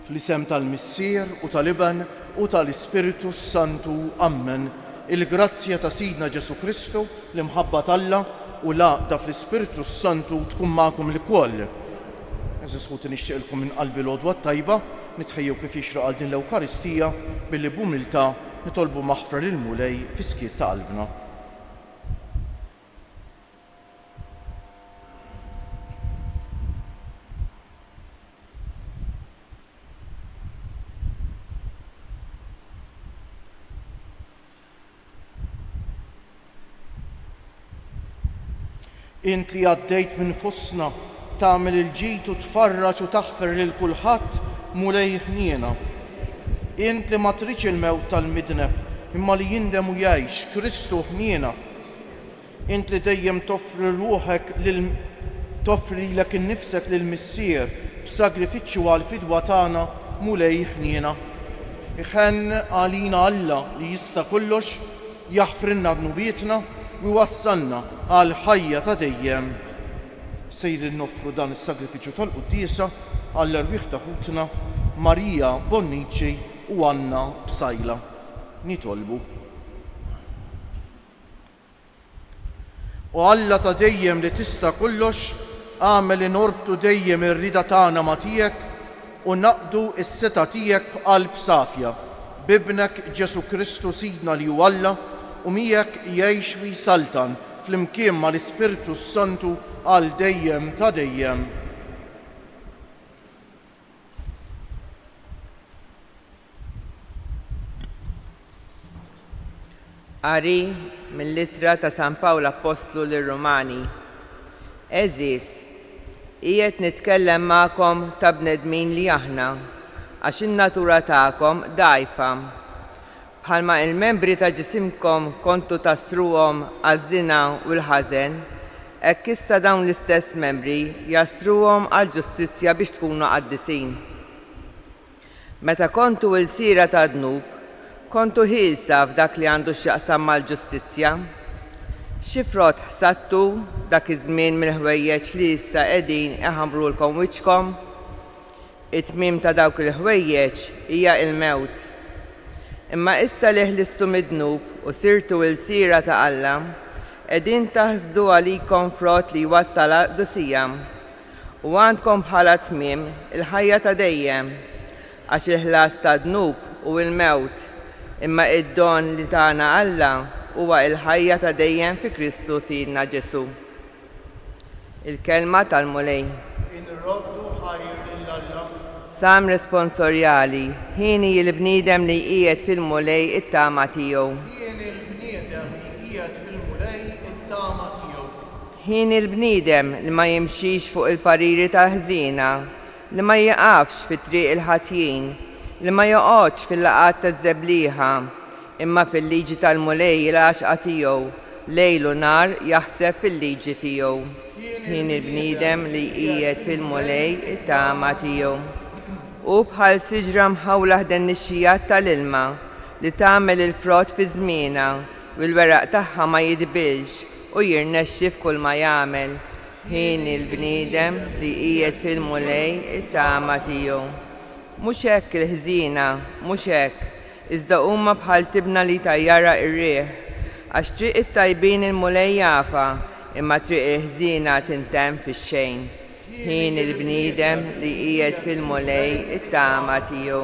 Fl-isem tal-Missier u tal-Iben u tal-Ispirtu s-Santu. Ammen. Il-grazzja ta' Sidna Ġesù Kristu, l-imħabba t'Alla u l-għaqda fl-Ispirtu s-Santu tkun magħkom lkoll. Għeżież ħuti nixtieqilkom minn qalbi l-għodwa t-tajba, nitħejjew kif jixraq għal din l-Ewkaristija billi b'umiltà nitolbu maħfra lill-Mulej fis-skiet ta' qalbna. Int li għaddejt minn fostna tagħmel il-ġid u tfarraġ u taħfer lil kulħadd, Mulej ħniena. Int li ma tridx il-mewt tal-midneb, imma li jindem u jgħix, Kristu ħniena. Int li dejjem toffri ruħek lil toffri lilek innifsek lill-Missier b'sagrifiċċju għall-fidwa tagħna, Mulej ħniena. Iħenn għalina Alla li jista' kollox, jaħfrilna dnubietna u jwassalna għall-ħajja ta' dejjem. Sejrin noffru dan is-sagrifiċċju tal-quddiesa għall-erwieħ ta' ħutna Maria Bonnici u Anna Psaila. Nitolbu. O Alla ta' dejjem li tista' kollox, agħmel li norbtu dejjem ir-rieda tagħna ma' tiegħek u naqdu s-setgħa tiegħek b'qalb safja, b'Ibnek Ġesù Kristu Sidna li hu Alla u miegħek jgħix u jsaltan flimkien mal-Ispirtu s-Santu għal dejjem ta' dejjem. Qari mill-Ittra ta' San Pawl Appostlu lir-Rumani. Għeżież, qiegħed nitkellem magħkom ta' bnedmin li aħna, għax in-natura tagħkom dgħajfa. Bħalma il-membri ta' ġisimkom kontu tgħassruhom għaż-żina u l-ħażen, hekk issa dawn l-istess membri jgħassruhom għall-ġustizzja biex tkunu qaddisin. Meta kontu ilsiera tad-dnub, kontu ħielsa f'dak li għandu x'jaqsam mal-ġustizzja. Xi frott ħsadtu dak iż-żmien mill-ħwejjeġ li issa qegħdin iħammrulkom wiċċkom? It-tmiem ta' dawk il-ħwejjeġ hija l-mewt. Imma issa li ħlistu mid-dnub u sirtu ilsiera ta' Alla, qegħdin taħsdu għalikom frott li jwassal għall-qdusija. U għandkom bħala tmiem il-ħajja ta' dejjem, għax il-ħlas tad-dnub hu l-mewt, imma id-don li tana Alla huwa l-ħajja ta' dejjem fi Kristu Sidna Ġesù. Il-Kelma tal-Mulej. Inroddu ħajr lil Alla. Salm responsorjali, Hieni l-bniedem li jqiegħed fil-Mulej it-tama tiegħu. Hieni l-bniedem li jqiegħed fil-Mulej it-tama tiegħu. Hieni l-bniedem li ma jimxix fuq il pariri tal-ħżiena, li ma jieqafx fi triq il-ħatjin, li ma joqgħodx fil-laqgħat taż-żeblieħa, Imma fil-liġi tal-Mulej l-għaxqa tiegħu, lejl u nhar jaħseb fil-liġi tiegħu. Hieni l-bniedem li jqiegħed fil-Mulej it-tama tiegħu. Hu bħal siġra mħawla ħdejn nixxijat tal-ilma, li tagħmel il-frott fi żmienha, u l-weraq tagħha ma jidbilx, u jirnexxi f'kulma jagħmel. Hieni l-bniedem li jqiegħed fil-Mulej it-tama tiegħu. Mhux hekk il-ħżiena, mhux hekk, Iżda huma bħal tibna li jtajjarha r-riħ. Għax triq it-tajbin il-Mulej jafha, imma triq il-ħżiena tintemm fix-xejn. Hieni l-bniedem li jqiegħed fil-Mulej it-tama tiegħu.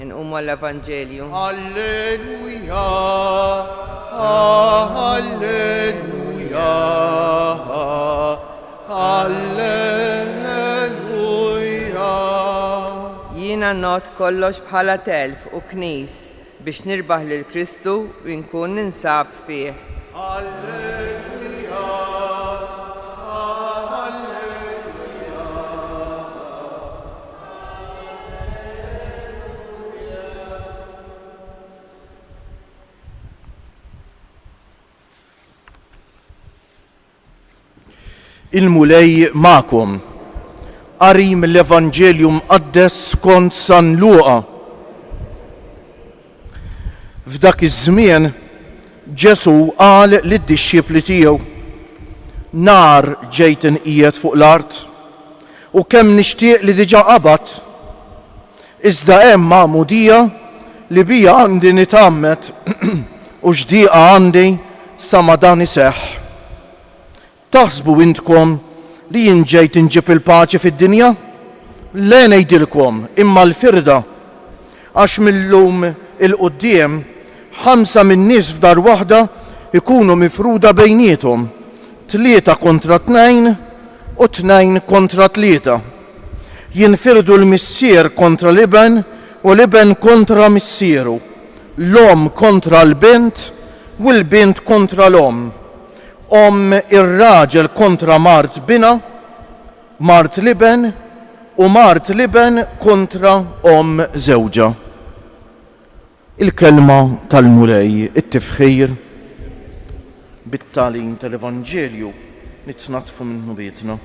Inqumu għall-Evanġelju. Alleluja, Alleluja, Alleluja. Jiena ngħodd kollox bħala telf u knis biex nirbaħ lil Kristu u nkun ninsab fih. Alleluja, Alleluja. Il-Mulej magħkom. Qari mill-Evanġelju Mqaddes skont San Luqa. F'dak iż-żmien Ġesù qal lid-dixxipli tiegħu. Nar ġejt inqiegħed fuq l-art, u kemm nixtieq li diġà qabad! Iżda hemm magħmudija li biha għandi nitgħammed, u x'dieqa għandi sa ma dan iseħħ! Taħsbu intkom li jien ġejt inġib il-paċi fid-dinja? Le ngħidilkom, imma l-firda. Għax mil-lum 'il quddiem, ħamsa min-nies f'dar waħda jkunu mifruda bejniethom, tlieta kontra tnejn u tnejn kontra tlieta. Jinfirdu l-missier kontra l-iben u l-iben kontra missieru, l-omm kontra l-bint u l-bint kontra l-omm. Omm ir-raġel kontra mart binha, mart l-iben, u mart l-iben kontra omm żewġha. Il-Kelma tal-Mulej, it-tifħir bit-tagħlim tal-Evanġelju nitnaddfu minn dnubietna.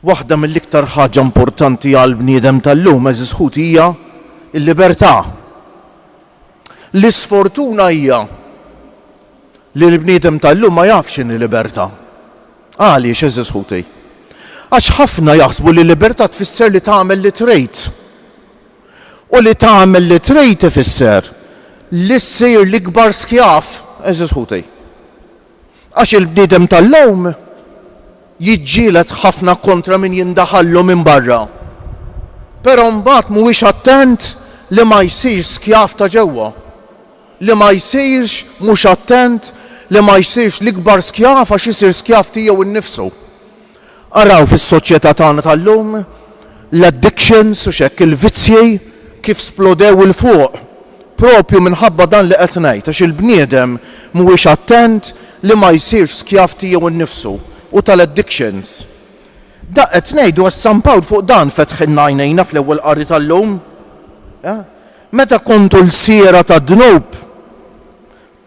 Waħda mill-iktar ħaġa importanti għall-bniedem tal-lum, għeżież ħuti, hija l-libertà. L-isfortuna hija li l-bniedem tal-lum ma jafx x'inhi libertà. Għaliex, għeżież ħuti? Għax ħafna jaħsbu li libertà tfisser li tagħmel li trid. U li tagħmel li trid ifisser li ssir l-ikbar skjav, għeżież ħuti. Għax il-bniedem tal-lum jiġġieled ħafna kontra min jindaħallu minn barra. Però mbagħad mhuwiex attent li ma jsirx skjav ta' ġewwa. Li ma jsirx mhux attent li ma jsirx l-ikbar skjav għax isir skjav tiegħu nnifsu. Araw fis-soċjetà tagħna tal-lum l-addictions u x'hekk il-vizzji kif splodew 'il fuq propju minħabba dan li qed ngħid għax il-bniedem mhuwiex attent li ma jsirx skjav tiegħu nnifsu u tal-addictions. Dak qed ngħidu għax San Pawl fuq dan fetħilna għajnejna fl-ewwel qari tal-lum. Meta kontu lsiera tad-dnub,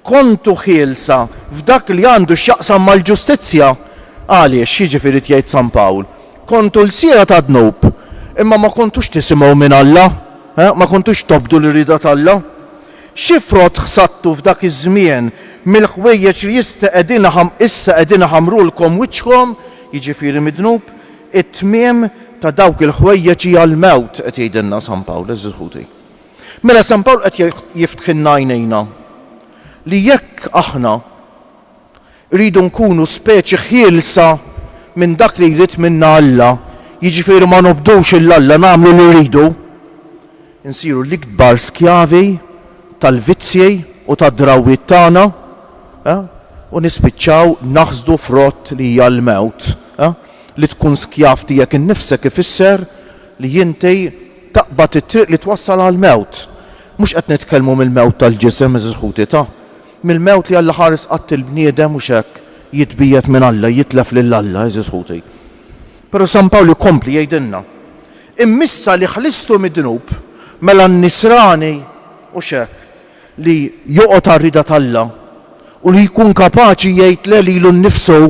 Kontu ħielsa f'dak li għandu x'jaqsam mal-ġustizzja. Għaliex, x'jiġifieri jgħid San Pawl? Kontu lsiera tad-dnub, imma ma kontux tisimgħu minn Alla, eh, ma kontux tobdu l-rieda t'Alla. Xi frott ħsadtu f'dak iż-żmien mill-ħwejjeġ li issa qegħdin issa qegħdin iħammrulkom wiċċkom, jiġifieri mid-dnub? It-tmiem ta' dawk il-ħwejjeġ hija l-mewt, qed jgħidilna San Pawl, għeżież ħuti. Mela San Pawl qed jiftħilna għajnejna li jekk aħna rridu nkunu speċi ħielsa minn dak li jrid minna Alla, jiġifieri ma nobdux 'il Alla nagħmlu li rridu, insiru l-ikbar skjavi tal-vizzji u tad-drawwiet tagħna u nispiċċaw naħsdu frott li hija l-mewt. Li tkun skjav tiegħek innifsek ifisser li inti taqbad it-triq li twassal għall-mewt. Mhux qed nitkellmu mill-mewt tal-ġisem, għeżież ħuti, ta'. Mill-mewt li Alla ħares qatt il-bniedem, mhux hekk, jitbiegħed minn Alla, jitlef lil Alla, għeżież ħuti. Però San Pawl ikompli jgħidilna, Imm'issa li ħlistu mid-dnub, mela n-nisrani, hux hekk, li joqgħod għar-rieda t'Alla u li jkun kapaċi jgħid le lilu nnifsu,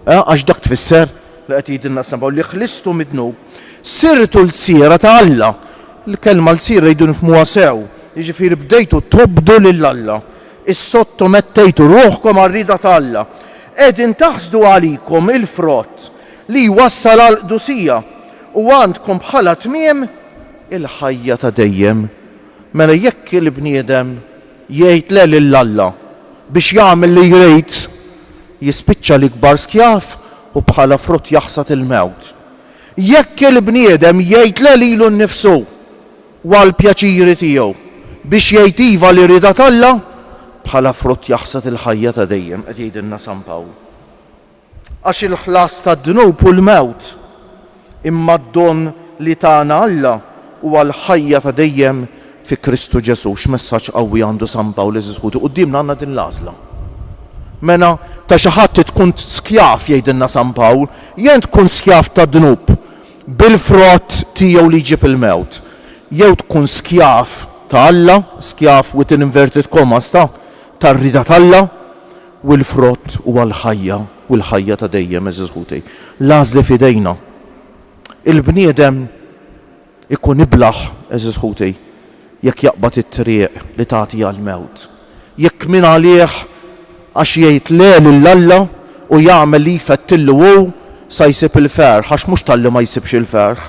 eh, għax dak tfisser li qed jgħidilna San Pawl, li ħlistu mid-dnub, sirtu lsiera ta' Alla. Il-kelma lsiera rridu nifhmuha sew, jiġifieri bdejtu tobdu lil Alla, issottomettejtu ruħkom għar-rieda ta' Alla. Qegħdin taħsdu għalikom il-frott li jwassal għall-qdusija u għandkom bħala tmiem il-ħajja ta' dejjem. Mela jekk il-bniedem jgħid le lil Alla biex jagħmel li jrid, jispiċċa l-ikbar skjav u bħala frott jaħsad il-mewt. Jekk il-bniedem jgħid le lilu nnifsu u għall-pjaċiri tiegħu biex jgħid iva lir-rieda t'Alla, bħala frott jaħsad il-ħajja ta' dejjem, qed jgħidilna San Pawl. Għax il-ħlas tad-dnub hu l-mewt, imma d-don li tana Alla huwa l-ħajja ta' dejjem fi Kristu Ġesù. X'messaġġ qawwi għandu San Pawl, għeżież ħuti, quddiemna għandna din l-għażla. Mela, ta' xi ħadd tkun skjav, jgħidilna San Pawl, jen tkun skjav tad-dnub, bil-frott tiegħu li jġib il-mewt, jew tkun skjav ta' Alla, skjav within inverted commas ta', tar-rieda t'Alla, U l-frott huwa l-ħajja, u l-ħajja ta' dejjem, għeżież ħuti. L-għażla f'idejna. Il-bniedem ikun iblah, għeżież ħuti, jekk jaqbad it-triq li tagħti għall-mewt. Jekk min għalih għax jgħid le lil Alla u jagħmel li jfettillu hu sa jsib il-ferħ, għax mhux talli ma jsibx il-ferħ,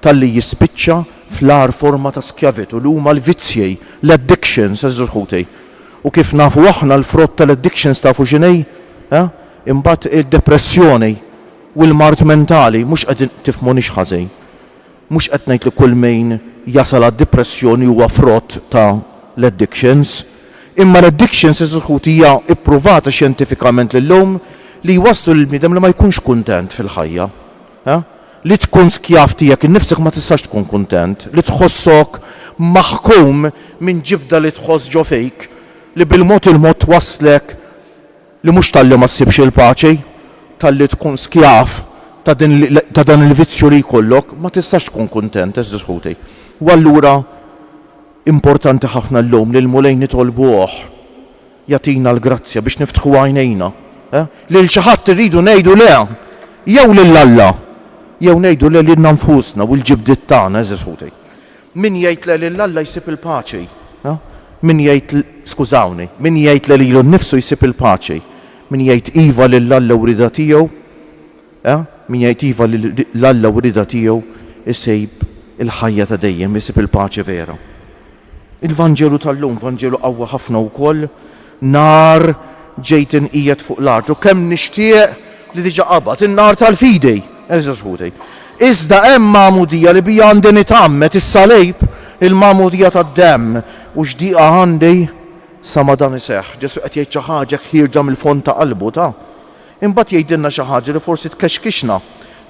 talli jispiċċa fl-agħar forma ta' skjavitu li huma l-vizzji, l-addictions, għeżież ħuti. U kif nafu aħna l-frott tal-addictions tafu x'inhi? Eh? Imbagħad id-depressjoni u l-mard mentali, mhux qegħdin, tifhmunix ħażin. Mhux qed ngħid li kull min jasal għad-dipressjoni huwa frott ta' l-addictions. Imma l-addictions, għeżież ħuti, hija ppruvata xjentifikament li llum li jwasslu lill-bniedem li ma jkunx kuntent fil-ħajja. Eh? Li tkun skjav tiegħek innifsek ma tistax tkun kuntent. Li tħossok maħkum minn ġibda li tħoss ġo fik li bil-mod il-mod twasslek li mhux talli ma ssibx il-paċi, talli tkun skjav ta' din ta' dan il-vizzju li jkollok, ma tistax tkun kuntent, għeżież ħuti. U allura importanti ħafna llum li l-Mulej nitolbuh jagħtina l-grazzja biex niftħu għajnejna, eh? Lil xi ħadd irridu ngħidu le, jew lil Alla, jew ngħidu le lilna nfusna u l-ġibdiet tagħna, għeżież ħuti. Min jgħid le lil Alla jsib il paċi. Min jgħid, skużawni, min jgħid le lilu nnifsu jsib il paċi. Min jgħid iva lil Alla u r-rieda tiegħu, min jgħid iva lil Alla u r-rieda tiegħu jsib il-ħajja ta' dejjem, isib il-paċi vera. Il-Vanġelu tal-lum, Vanġelu qawwi ħafna wkoll, nar ġejt inqiegħed fuq l-art u kemm nixtieq li diġà qabad in-nar tal-fidi, għeżież ħuti. Iżda hemm magħmudija li bija għandi nitgħammed, is-salib, il-magħmudija tad-demm, u x'dieqa għandi sa ma dan iseħħ. Ġesù qed jgħid xi ħaġa ħierġa mill-fond ta' qalbu, ta'. Imbagħad jgħidilna xi ħaġa li forsi tkexkixna.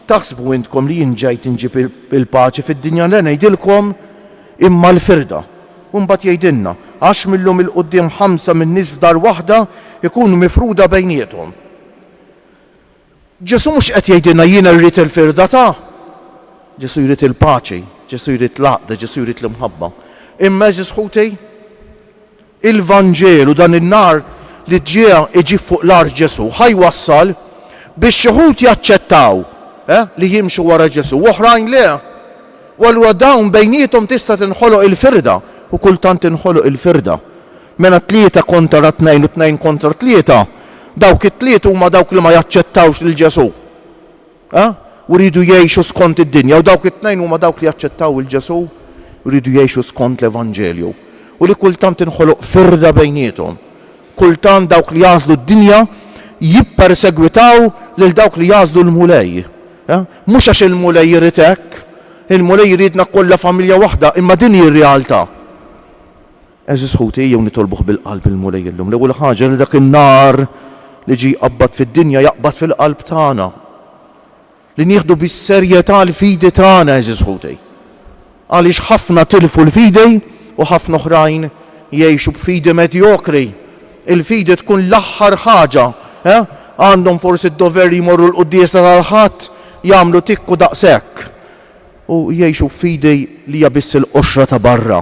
Taħsbu intkom li jien ġejt inġib il-paċi fid-dinja? Le, ngħidilkom, imma l-firda. U mbagħad jgħidilna, Għax mil-lum 'il quddiem ħamsa min-nies f'dar waħda jkunu mifruda bejniethom. Ġesù mhux qed jgħidilna jiena rrid il-firda ta'. Ġesù jrid il-paċi, Ġesù jrid l-għaqda, Ġesù jrid l-imħabba. Imma għeżież ħuti, Il-Vanġelu, dan in-nar li ġie iġib fuq l-art Ġesù, ħa jwassal biex xi wħud jaċċettaw, eh, li jimxu wara Ġesù u oħrajn le. U allura dawn bejniethom tista' tinħoloq il-firda, u kultant tinħoloq il-firda. Mela tlieta kontra tnejn u tnejn kontra tlieta, dawk it-tlieta huma dawk li ma jaċċettawx lil Ġesù. Eh? U jridu jgħixu skont id-dinja, u dawk it-tnejn huma dawk li jaċċettaw 'il Ġesù u jridu jgħixu skont l-Evanġelju. U li kultant tinħoloq firda bejniethom. Kultant dawk li jagħżlu d-dinja jippersegwitaw lil dawk li jagħżlu l-Mulej. Eh? Mhux għax il-Mulej irid hekk, il-Mulej iridna kollha familja waħda, imma din hi r-realtà. Għeżież ħuti, ejjew nitolbuh bil-qalb il-Mulej illum. L-ewwel ħaġa li dak in-nar li ġie jqabbad fid-dinja jaqbad fil-qalb tagħna. Li nieħdu bis-serjetà l-fidi tagħna, għeżież ħuti. Għaliex ħafna tilfu l-fidi u ħafna oħrajn jgħixu b'fidi medjokri. Il-fidi tkun l-aħħar ħaġa, eh? Għandhom forsi d-dover li jmorru l-quddiesa tal-Ħadd, jagħmlu tikk u daqshekk. U jgħixu b'fidi li hija biss il-qoxra ta' barra,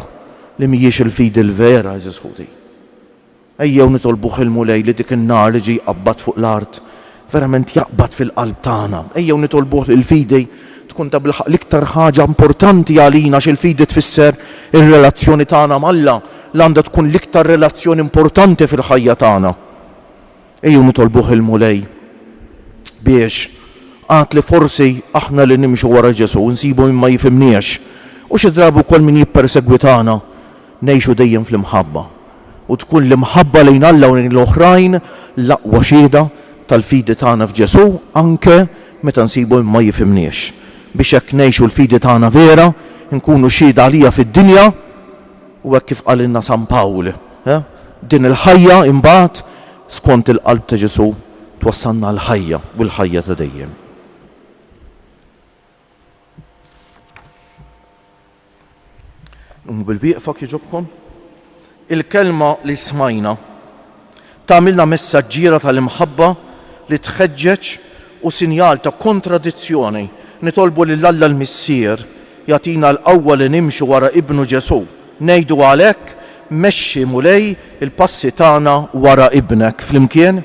li mhijiex il-fidi l-vera, għeżież ħuti. Ejjew nitolbuh il-Mulej li dik in-nar li ġie jqabbad fuq l-art verament jaqbad fil-qalb tagħna. Ejjew nitolbuh li l-fidi tkun tabilħaqq l-iktar ħaġa importanti għalina għax il-fidi tfisser ir-relazzjoni tagħna m'Alla li għandha tkun l-iktar relazzjoni importanti fil-ħajja tagħna. Ejjew nitolbuh il-Mulej biex għad li forsi aħna li nimxu wara Ġesù nsibu min ma jifhimniex u xi drabi wkoll min jippersegwitana, ngħixu dejjem fl-imħabba u tkun l-imħabba lejn Alla u lejn l-oħrajn l-aqwa xhieda tal-fidi tagħna f'Ġesù anke meta nsibu min ma jifhimniex. Biex hekk ngħixu l-fidi tagħna vera, nkunu xhieda għaliha fid-dinja U hekk kif qalilna San Pawl, din il-ħajja imbagħad, skont il-qalb ta' Ġesù, twassalna għall-ħajja u l-ħajja ta' dejjem. Qumu bil-wieqfa kieġobkom. Il-kelma li smajna tagħmilna messaġġiera tal-imħabba li tħeġġeġ u sinjal ta' kontradizzjoni. Nitolbu lil Alla l-Missier jagħtina l-qawwa li nimxu wara Ibnu Ġesù. Ngħidu għalhekk, Mexxi, Mulej, il-passi tagħna wara Ibnek. Flimkien?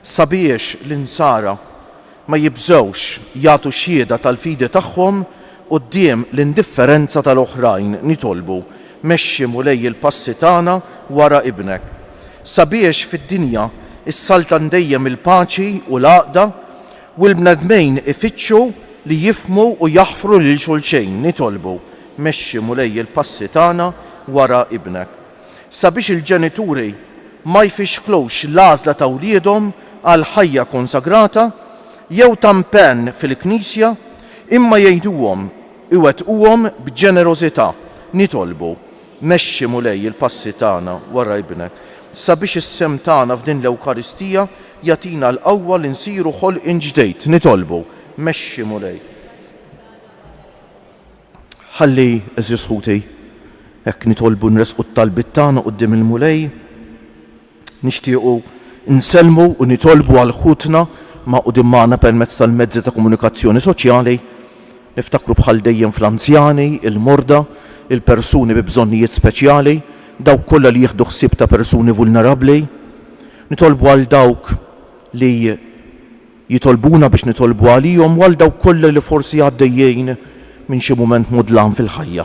Sabiex l-Insara ma jibżgħux jagħtu xhieda tal-fidi tagħhom quddiem l-indifferenza tal-oħrajn, nitolbu. Mexxi, Mulej, il-passi tagħna wara Ibnek. Sabiex fid-dinja ssaltan dejjem il-paċi u l-għaqda, u l-bnedmin ifittxu li jifhmu u jaħfru lil xulxejn, nitolbu, Mexxi, Mulej, il-passi tagħna wara Ibnek. Sabiex il-ġenituri ma jfixklux l-għażla ta' wliedhom għal ħajja konsagrata jew ta' mpenn fil-Knisja, imma jgħinuhom iwettquhom b'ġenerożità, nitolbu, Mexxi, Mulej, il-passi tagħna wara Ibnek, sabiex is-sehem tagħna f'din l-Ewkaristija jagħtina l-qawwa li nsiru ħolqien ġdeid. Nitolbu, Mexxi, Mulej. Ħalli, għeżież ħuti, hekk nitolbu nressqu t-talbiet tagħna quddiem il-Mulej. Nixtiequ nsellmu u nitolbu għal ħutna magħqudin magħna permezz tal-mezzi ta' komunikazzjoni soċjali. Niftakru bħal dejjem fl-anzjani, il-morda, il-persuni bi bżonnijiet speċjali, dawk kollha li jieħdu ħsieb ta' persuni vulnerabbli. Nitolbu għal dawk li Jitolbuna biex nitolbu għalihom u għal dawk kollha li forsi għaddejjin minn xi mument mudlam fil-ħajja,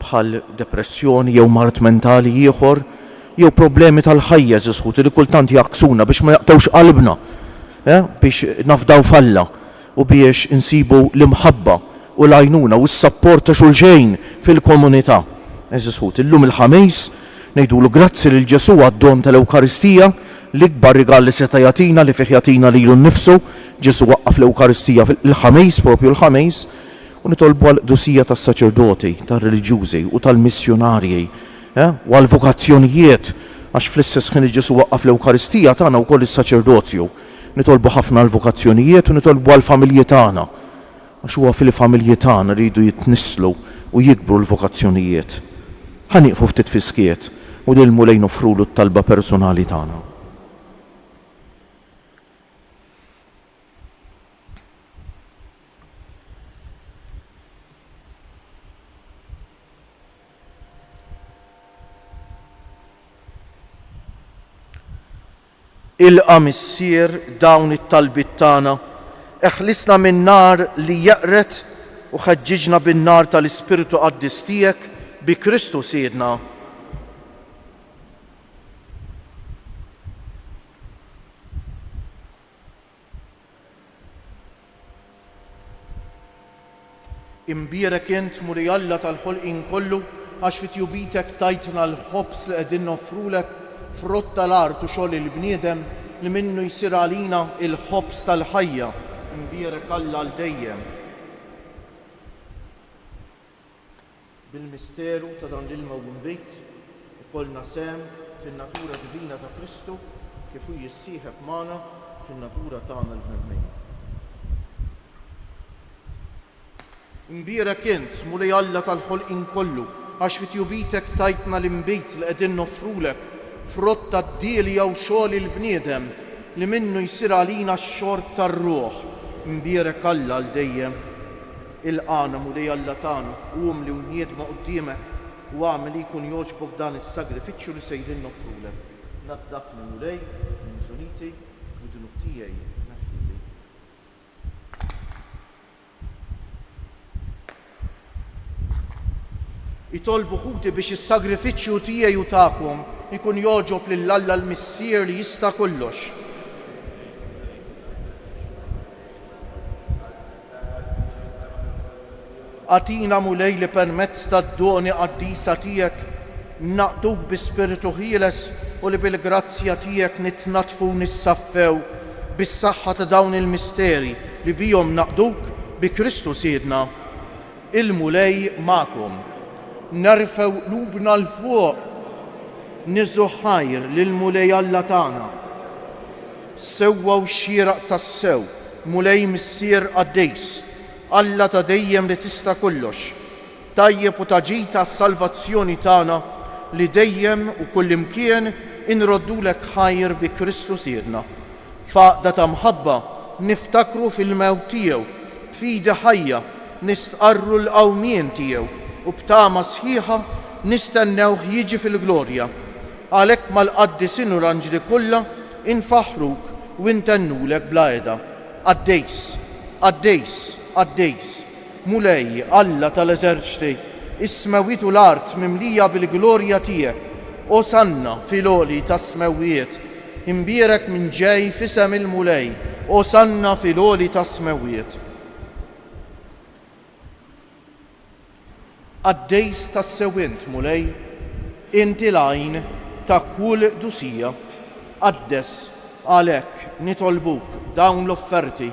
bħal depressjoni jew mard mentali ieħor, jew problemi tal-ħajja, għeżież ħuti, li kultant jgħakksuna biex ma jaqtgħux qalbna, biex nafdaw f'Alla u biex insibu l-imħabba u l-għajnuna u s-sapport ta' xulxejn fil-komunità. Għeżież ħuti, illum il-Ħamis ngħidulu grazzi lil Ġesù għad-don tal-Ewkaristija, l-ikbar rigal li seta' jagħtina li fih jagħtina lilu nnifsu. Ġesù waqqaf l-Ewkaristija fil-Ħamis, propju l-Ħamis, u nitolbu għall-qdusija tas-saċerdoti, tar-reliġjużi u tal-missjunarji, u għall-vokazzjonijiet, għax fl-istess ħin li Ġesù waqqaf l-Ewkaristija tana wkoll is-saċerdozju. Nitolbu ħafna għall-vokazzjonijiet u nitolbu għall-familji tagħna. Għax huwa fil-familji tagħna li jridu jitnisslu u jikbru l-vokazzjonijiet. Ħa nieqfu ftit fis-skiet u lill-Mulej noffrulu t-talba personali tagħna. Ilqa' Missier dawn it-talbiet tagħna, eħlisna min-nar li jeqred u ħeġġiġna bin-nar tal-Ispirtu Qaddis tiegħek bi Kristu Sidna. Imbierek int, Mulej Alla tal-ħolqien kollu, għax fi tjubitek tajtna l-ħobż li qegħdin noffrulek, frott tal-art u xogħol il-bniedem, li minnu jsir għalina l-ħobż tal-ħajja. Imbierek Alla għal dejjem. Bil-misteru ta' dan l-ilma u l-inbid, ikollna sehem fin-natura divina ta' Kristu kif hu jissieħeb magħna fin-natura tagħna l-bnedmin. Imbierek int, Mulej Alla tal-ħolqien kollu, għax fi tjubitek tajtna l-inbid li qegħdin noffrulek, frott tad-dielja u xogħol il-bniedem, li minnu jsir għalina x-xorb tar-ruħ. Imbierek Alla għal dejjem. Ilqagħna, Mulej Alla tagħna, u umli u niedma quddiemek, u agħmel li jkun jogħġbok dan is-sagrifiċċju li sejrin noffrulek. Naddafni, Mulej, minn bżuniti, u d-dnub tiegħi neħħili. Itolbu ħuti biex is-sagrifiċċju tiegħi u tagħkom ikun jogħġob lil Alla l-Missier li jista' kollox. Agħtina, Mulej, li permezz tad-doni qaddisa tiegħek naqduk bi spirtu ħieles u li bil-grazzja tiegħek nitnaddfu u nissaffew bis-saħħa ta' dawn il-misteri li bihom naqduk bi Kristu Sidna. Il-Mulej magħkom. Nerfgħu qlubna 'l fuq. Niżżu ħajr lill-Mulej Alla tagħna. Sewwa u xieraq tassew, Mulej Missier qaddis, Alla ta' dejjem li tista' kollox, tajjeb u ta' ġid għas-salvazzjoni tagħna li dejjem u kullimkien inroddulek ħajr bi Kristu Sidna. F'għaqda ta' mħabba niftakru fil-mewt tiegħu, b'fidi ħajja nistqarru l-qawmien tiegħu u b'tama sħiħa nistennewh jiġi fil-glorja. Għalhekk mal-qaddisin u l-anġli kollha infaħħruk u intennulek bla heda, Qaddis, qaddis, qaddis, Mulej Alla tal-eżerċti, Is-smewwiet u l-art mimlija bil-glorja tiegħek. Osanna fil-għoli tas-smewwiet. Imbierek min ġej f'isem il-Mulej. Osanna fil-għoli tas-smewwiet. Qaddejs tassew int, Mulej, inti l-għajn ta' kull qdusija. Qaddes, għalhekk, nitolbuk, dawn l-offerti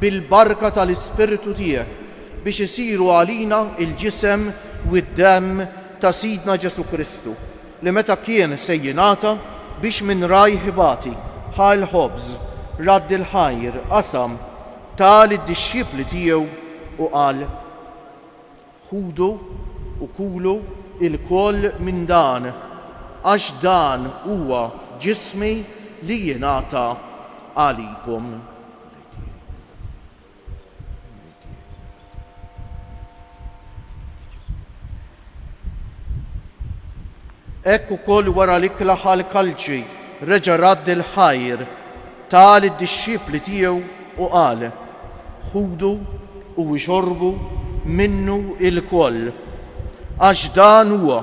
bil-barka tal-Ispirtu tiegħek biex isiru għalina l-ġisem u d-demm ta' Sidna Ġesù Kristu, li meta kien se jingħata biex minn rajh ibati, ħa l-ħobż, radd il-ħajr, qasam, ta lid-dixxipli tiegħu u qal, Ħudu u kulu lkoll minn dan, għax dan huwa ġismi li jingħata għalikom. Hekk ukoll wara l-ikla ħa l-kalċi, reġa' radd il-ħajr, ta lid-dixxipli tiegħu u qal, Ħudu u ixorbu minnu lkoll, għax dan huwa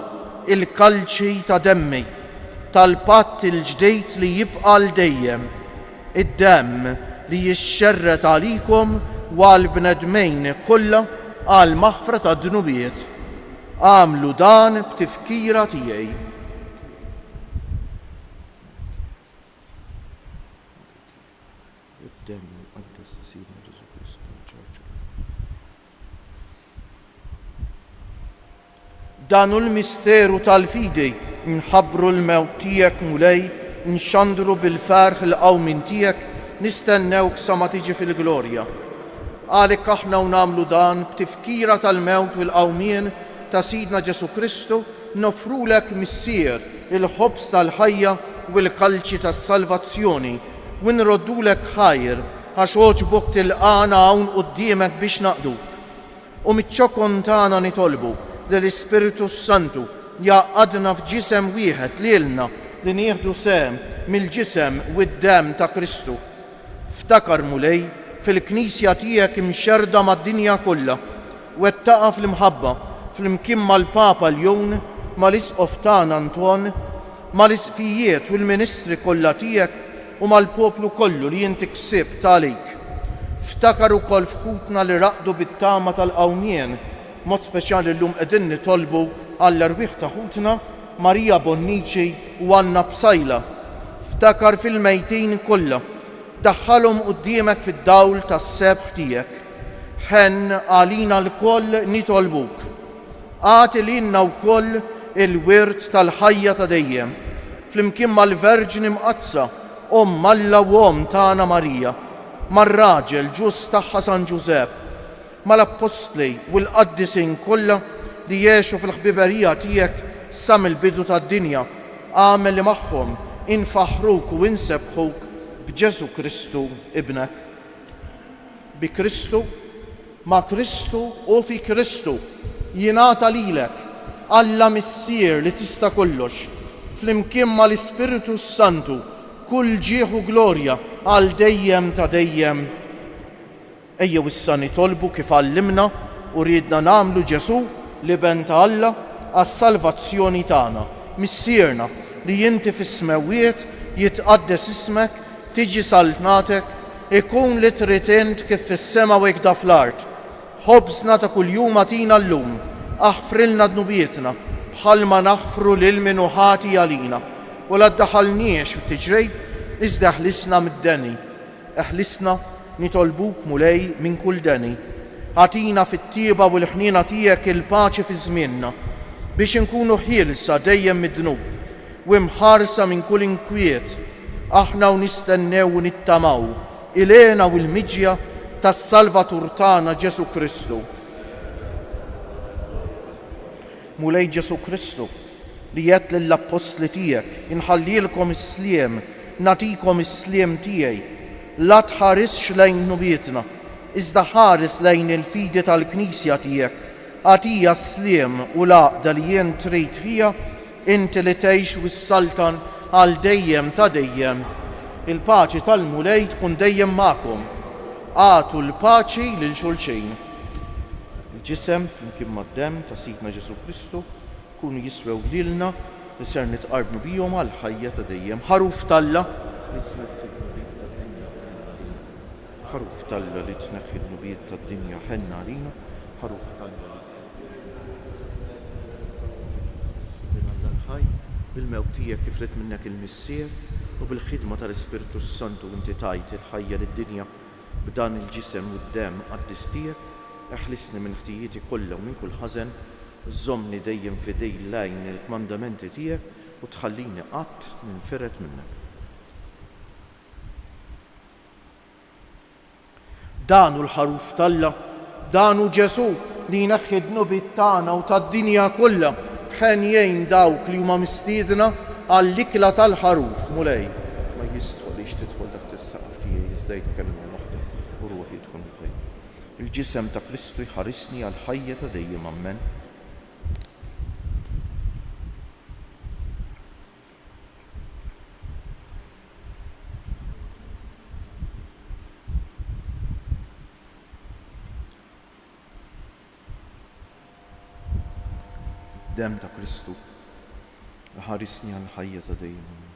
l-kalċi ta' demmi, tal-patt il-ġdid li jibqa' għal dejjem, id-demm li jixxerred għalikom u għall-bnedmin kollha għall-maħfra tad-dnubiet. Agħmlu dan b'tifkira tiegħi. Dan hu l-misteru tal-fidi, nħabbru l-mewt tiegħek, Mulej, nxandru bil-ferħ il-qawmien tiegħek, nistennewk sa ma tiġi fil-glorja. Għalhekk aħna u nagħmlu dan b'tifkira tal-mewt u l-qawmien ta' Sidna Ġesù Kristu, noffrulek, Missier, il-ħobż tal-ħajja u l-kalċi tas-salvazzjoni, u nroddulek ħajr għax għoġbok tilqagħna hawn quddiemek biex naqduk. U miċ-ċokon tagħna nitolbu li l-Ispirtu s-Santu jgħaqqadna f'ġisem wieħed lilna li nieħdu sehem mill-ġisem u d-demm ta' Kristu. Ftakar, Mulej, fil-Knisja tiegħek imxerrda mad-dinja kollha, wettaqha fl-imħabba, flimkien mal-Papa Ljun, mal-Isqof tagħna Anton, mal-Isqfijiet u l-ministri kollha tiegħek u mal-poplu kollu li inti ksibt għalik. Ftakar ukoll f'ħutna li raqdu bit-tama tal-qawmien, b'mod speċjali llum qegħdin nitolbu għall-erwieħ ta' ħutna Maria Bonnici u Anna Psaila. Ftakar fil-mejtin kollha, daħħalhom quddiemek fid-dawl tas-sebħ tiegħek. Ħenn għalina lkoll nitolbuk. Agħti lilna wkoll il-wirt tal-ħajja ta' dejjem, flimkien mal-Verġni Mqaddsa, Omm Alla u Omm tagħna Marija, mar-raġel ġust tagħha San Ġużepp, mal-Appostli u l-qaddisin kollha li għexu fil-ħbiberija tiegħek sa mill-bidu tad-dinja, agħmel li magħhom infaħħruk u insebbħuk b'Ġesù Kristu Ibnek. Bi Kristu, ma' Kristu u fi Kristu, jingħata lilek, Alla Missier li tista' kollox, flimkien mal-Ispirtu s-Santu, kull ġieħ u glorja għal dejjem ta' dejjem. Ejjew issa nitolbu kif għallimna u riedna nagħmlu Ġesù, l-Iben ta' Alla, għas-salvazzjoni tagħna. Missierna, li inti fis-smewwiet, jitqaddes ismek, Tiġi saltnatek, ikun li trid int kif fis-sema u hekda fl-art. Ħobżna ta' kuljum agħtina llum. Aħfrilna dnubietna, bħalma naħfru lil min hu ħati għalina. U la ddaħħalniex f'tiġrib, iżda eħlisna mid-deni. Eħlisna, nitolbuk, Mulej, minn kull deni. Agħtina fit-tjieba u l-ħniena tiegħek il-paċi fi żmienna, biex inkunu ħielsa dejjem mid-dnub, u imħarsa minn kull inkwiet, aħna u nistennew u nittamaw il-hena u l-miġja tas-Salvatur tagħna Ġesù Kristu. Mulej Ġesù Kristu, li għedt lill-appostli tiegħek, Inħallilkom is-sliem, nagħtikom is-sliem tiegħi, la tħarisx lejn dnubietna, iżda ħares lejn il-fidi tal-Knisja tiegħek, agħtiha s-sliem u l-għaqda li int trid fiha, Inti li tgħix u ssaltan għal dejjem ta' dejjem. Il-paċi tal-Mulej tkun dejjem magħkom. Agħtu l-paċi lil xulxin. Il-Ġisem flimkien mad-Demm ta' Sidna Ġesù Kristu jkunu jiswew lilna li ser nitqarbnu bihom għall-ħajja ta' dejjem. Ħaruf t'Alla li tneħħi d-dnubiet tad-dinja, ħenn għalina. Ħaruf t'Alla li tneħħi d-dnubiet tad-dinja, ħenn għalina. Ħaruf t'Alla li tneħħi Ġesù Kristu Bin Alla l-ħaj, bil-mewt tiegħek kif ried minnek il-Missier, u bil-ħidma tal-Ispirtu s-Santu inti tajt il-ħajja lid-dinja. B'dan il-Ġisem u d-Demm qaddis tiegħek, eħlisni minn ħtijieti kollha u minn kull ħażen, żommni dejjem fidil lejn il-kmandamenti tiegħek u tħallini qatt ninfired minnek. Dan hu l-Ħaruf t'Alla, dan hu Ġesù li jneħħi d-dnubiet tagħna u tad-dinja kollha. Ħenjin dawk li huma mistiedna għall-ikla tal-Ħaruf. Mulej, ma jistħoqlix tidħol taħt is-saqaf. Tiegħi iżda jgħid kelma waħda u ruħi tkun mfejqa. Il-ġisem ta' Kristu jħarisni għall-ħajja ta' dejjem. Ammen. Demm ta' Kristu iħarisni għall-ħajja ta' dejjem. Ammen.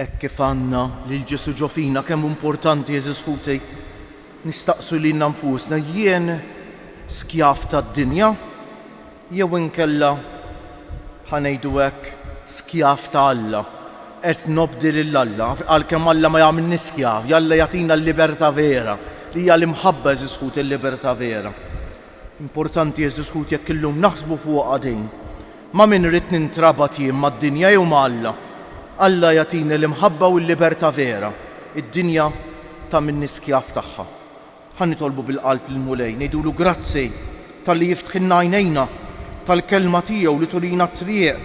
Hekk kif għandna lil Ġesù ġo fina kemm hu importanti għeżież ħuti nistaqsu lilna nfusna jien skjav tad-dinja jew inkella ħa ngħidu hekk, skjav ta' Alla, qed nobdi lil Alla, għalkemm Alla ma jagħmilniex skjavi, Alla jagħtina l-libertà vera, li hija l-imħabba għeżież ħuti l-libertà vera. Importanti għeżież ħuti jekk illum naħsbu fuqha din. Ma' min ridt nintrabat jien mad-dinja jew ma' Alla? Alla jagħtini l-imħabba u l-libertà vera, id-dinja tagħmilni skjav tagħha. Ħa nitolbu bil-qalb lill-Mulej, ngħidulu grazzi talli jiftħilna għajnejna, tal-Kelma tiegħu li turina t-triq.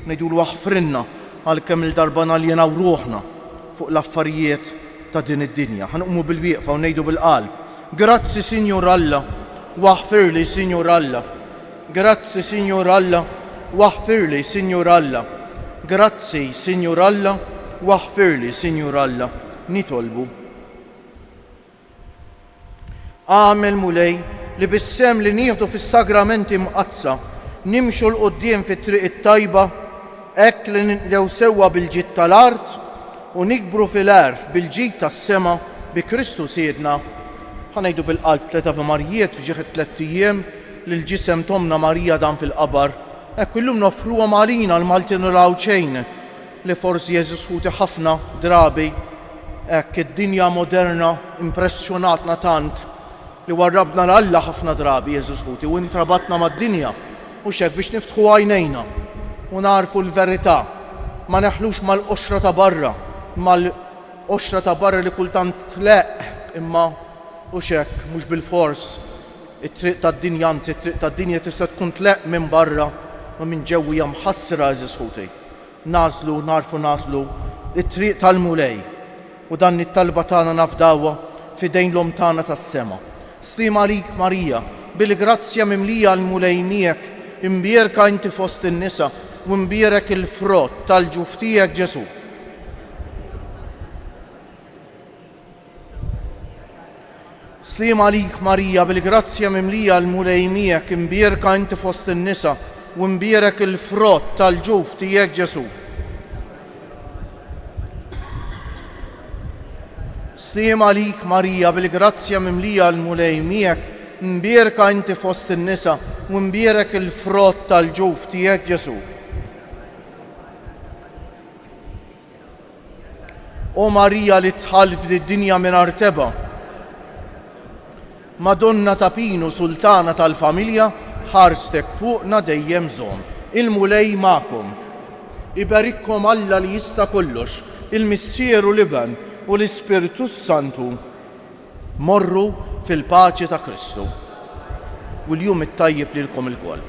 Ngħidulu aħfrilna għal kemm-il darba naljenaw ruħna fuq l-affarijiet ta' din id-dinja. Ħa nqumu bil-wieqfa u ngħidu bil-qalb, Grazzi Sinjur Alla, u aħfirli Sinjur Alla. Grazzi Sinjur Alla, u aħfirli Sinjur Alla. Grazzi Sinjur Alla, u aħfirli Sinjur Alla. Nitolbu. Agħmel, Mulej, li bis-sehem li nieħdu fis-sagramenti mqaddsa nimxu 'l quddiem fit-triq it-tajba, hekk li ninqdew sewwa bil-ġid tal-art u nikbru fil-għerf bil-ġid tas-sema bi Kristu Sidna. Ħa ngħidu bil-qalb tlett Ave Marijiet f'ġieħ it-tlett ijiem li l-ġisem t'Ommna Marija dam fil-qabar. Hekk illum noffruhom għalina l-Maltin u l-Għawdxejn li forsi għeżież ħuti ħafna drabi hekk id-dinja moderna impressjonatna tant li warrabna 'l Alla ħafna drabi għeżież ħuti u intrabatna mad-dinja hux hekk biex niftħu għajnejna u nagħrfu l-verità ma neħlux mal-qoxra ta' barra mal-qoxra ta' barra li kultant tleqq imma hux hekk mhux bilfors It-triq tad-dinja, anzi t-triq tad-dinja tista' tkun tleqq minn barra, ma minn ġewwa hija mħassra, għeżież ħuti. Nagħżlu, nagħrfu nagħżlu t-triq tal-Mulej u dan it-talba tagħna nafdawha f'idejn l-Omm tagħna tas-sema. Sliem għalik Marija, bil-grazzja mimlija l-Mulej miegħek, imbierka inti fost in-nisa u mbierek il-frott tal-ġuf tiegħek Ġesù. Sliem għalik Marija, bil-grazzja mimlija l-Mulej miegħek, imbierka inti fost in-nisa, u mbierek il-frott tal-ġuf tiegħek Ġesù. Sliem għalik Marija, bil-grazzja mimlija l-Mulej miegħek, imbierka inti fost in-nisa, u mbierek il-frott tal-ġuf tiegħek Ġesù. O Marija li dħalt f'did-dinja mingħajr tebgħa, Madonna ta' Pinu Sultana tal-familja, ħarstek fuqna dejjem żomm. Il-Mulej magħkom. Iberikkom Alla li jista' kollox, il-Missier u l-Iben u l-Ispirtu s-Santu. Morru fil-paċi ta' Kristu. U l-jum it-tajjeb lilkom ilkoll.